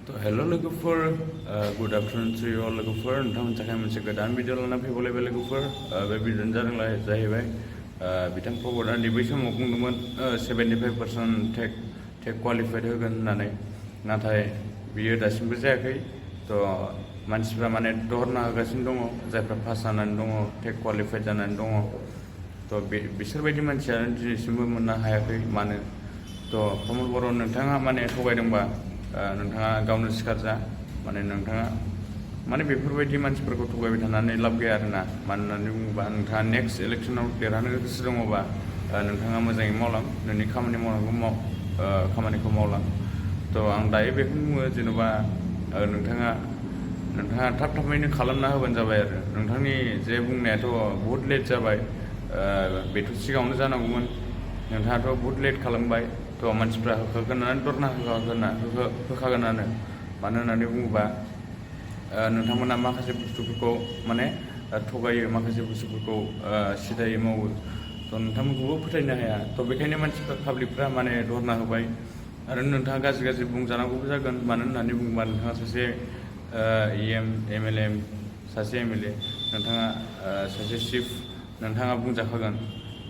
तो हेलो लोगोफोर good afternoon to you अल लोगोफोर नोंथांमोननि थाखाय मोनसे गोदान भिडिअ लाना फैबावलायबाय लोगोफोर बे भिडिअ'नि जाहैबाय बिथां प्रमदआ बै समाव बुंदोंमोन 75% टेक क्वालिफाइड होगोन होननानै नाथाय बियो दासिमबो जायाखै तो मानसिफ्रा माने दहरना होगासिनो दङ जायफ्रा पास जानानै दङ टेक क्वालिफाइड जानानै दङ तो बिसोरबायदि मानसियानो दिनैसिमबो मोननो हायाखै मानो तो प्रमद बर' नोंथाङा माने थगायदोंबा नोंथाङा गावनो सिखारजा माने नोंथाङा माने बेफोरबायदि मानसिफोरखौ थगायबाय थानानै लाब गैया आरोना मानो होननानै बुङोबा नोंथाङा नेक्स्ट इलेक्सनाव देरहानो गोसो दङबा नोंथाङा मोजाङै मावलां नोंनि खामानिखौ मावलां तो आं दायो बेखौनो बुङो जेनेबा नोंथाङा थाबैनो खालामना होबानो जाबाय आरो नोंथांनि जे बुंनायाथ' बहुद लेट जाबाय बेथ' सिगाङावनो जानांगौमोन नोंथाङाथ' बहुद लेट खालामबाय तो मानसिफ्रा होखागोनानो दरना होखागोनानो मानो होननानै बुङोबा नोंथांमोना माखासे बुस्थुफोरखौ माने थगायो माखासे बुस्थुफोरखौ सिदायै मावो तो नोंथांमोनखौबो फोथायनो हाया तो बेखायनो मानसिफ्रा पाब्लिकफ्रा माने दरना होबाय आरो नोंथाङा गाज्रि बुंजानांगौबो जागोन मानो होननानै बुङोबा नोंथाङा सासे MLA सासे MLA नोंथाङा सासे चिफ नोंथाङा बुंजाखागोन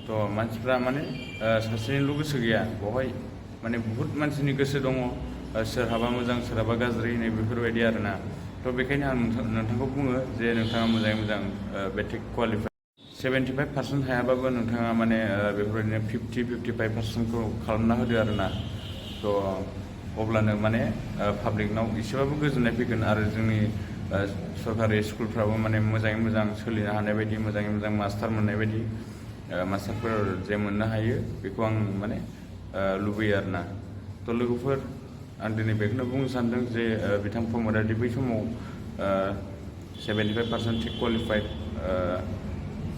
तो मानसिफ्रा माने सासेनिल' गोसो गैया बेवहाय माने बहुत मानसिनि गोसो दङ सोरहाबा मोजां सोरहाबा गाज्रि नै बेफोरबायदि आरोना तो बेखायनो आं नोंथांखौ बुङो जे नोंथाङा मोजाङै मोजां बे टेक क्वालिफाइड 75% हायाबाबो नोंथाङा माने बेफोरबायदिनो 55% खालामना होदो आरोना तो अब्लानो माने पाब्लिकनाव एसेबाबो गोजोननाय फैगोन आरो जोंनि सरकारि स्कुलफ्राबो माने मोजाङै मोजां सोलिनो हानाय बायदि मोजाङै मोजां मास्टार मोननाय बायदि मास्टारफोर जे मोननो हायो बेखौ आं माने लुबैयो आरोना तो लोगोफोर आं दिनै बेखौनो बुंनो सानदों जे बिथां प्रमदआ बै समाव 75% टेक क्वालिफाइड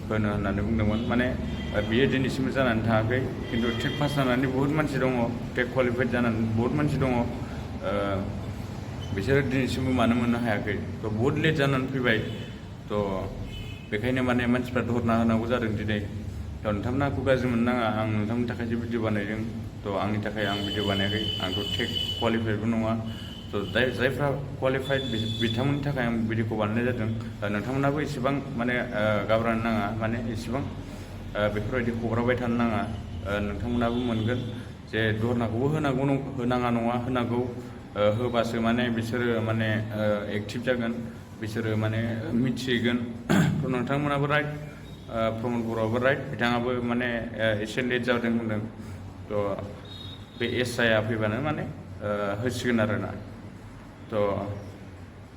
होनो होननानै बुंदोंमोन माने बियो दिनैसिमबो जानानै थाङाखै खिन्थु टेक पास जानानै बहुत मानसि दङ टेक क्वालिफाइड जानानै बहुत मानसि दङ बिसोरो दिनैसिमबो मानो मोननो हायाखै तो बहुत लेट जानानै फैबाय तो बेखायनो माने मानसिफ्रा धरना होनांगौ जादों दिनै तो नोंथांमोना आंखौ गाज्रि मोननो नाङा आं नोंथांमोननि थाखायसो भिडिअ बानायदों तो आंनि थाखाय आं भिडिअ बानायाखै आंथ' टेक क्वालिफाइडबो नङा तो जायफ्रा क्वालिफाइड बिथांमोननि थाखाय आं भिडिअखौ बानायनाय जादों नोंथांमोनाबो इसेबां माने गाब्रानो नाङा माने इसेबां बेफोरबायदि हब्राबाय थानो नाङा नोंथांमोनाबो मोनगोन जे धरनाखौबो होनाङा नङा होनांगौ होबासो माने बिसोरो माने एक्टिभ जागोन बिसोरो माने मिथिगोन तो नोंथांमोनाबो राइट प्रमद बर'आबो राइट बिथाङाबो माने एसे लेट जादों होनदों तो बे एसआइआ फैबानो माने होसिगोन आरोना तो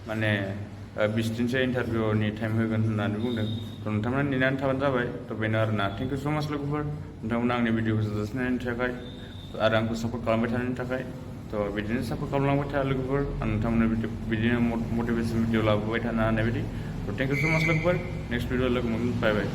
माने 20 दिनसो इन्टारभिउनि टाइम होगोन होननानै बुंदों तो नोंथांमोना नेनानै थाबानो जाबाय तो बेनो आरोना थेंक इउ स' माच लोगोफोर नोंथांमोना आंनि भिडिअखौ जाजासिन नायनायनि थाखाय आरो आंखौ सापर्ट खालामबाय थानायनि थाखाय तो बिदिनो सापर्ट खालामलांबाय था लोगोफोर आं नोंथांमोननो बिदिनो मटिभेसन भिडिअ लाबोबाय थानो हानाय बायदि तो थेंक इउ स' माच लोगोफोर नेक्स्ट भिडिअ लोगो मोनगोन बाय बाय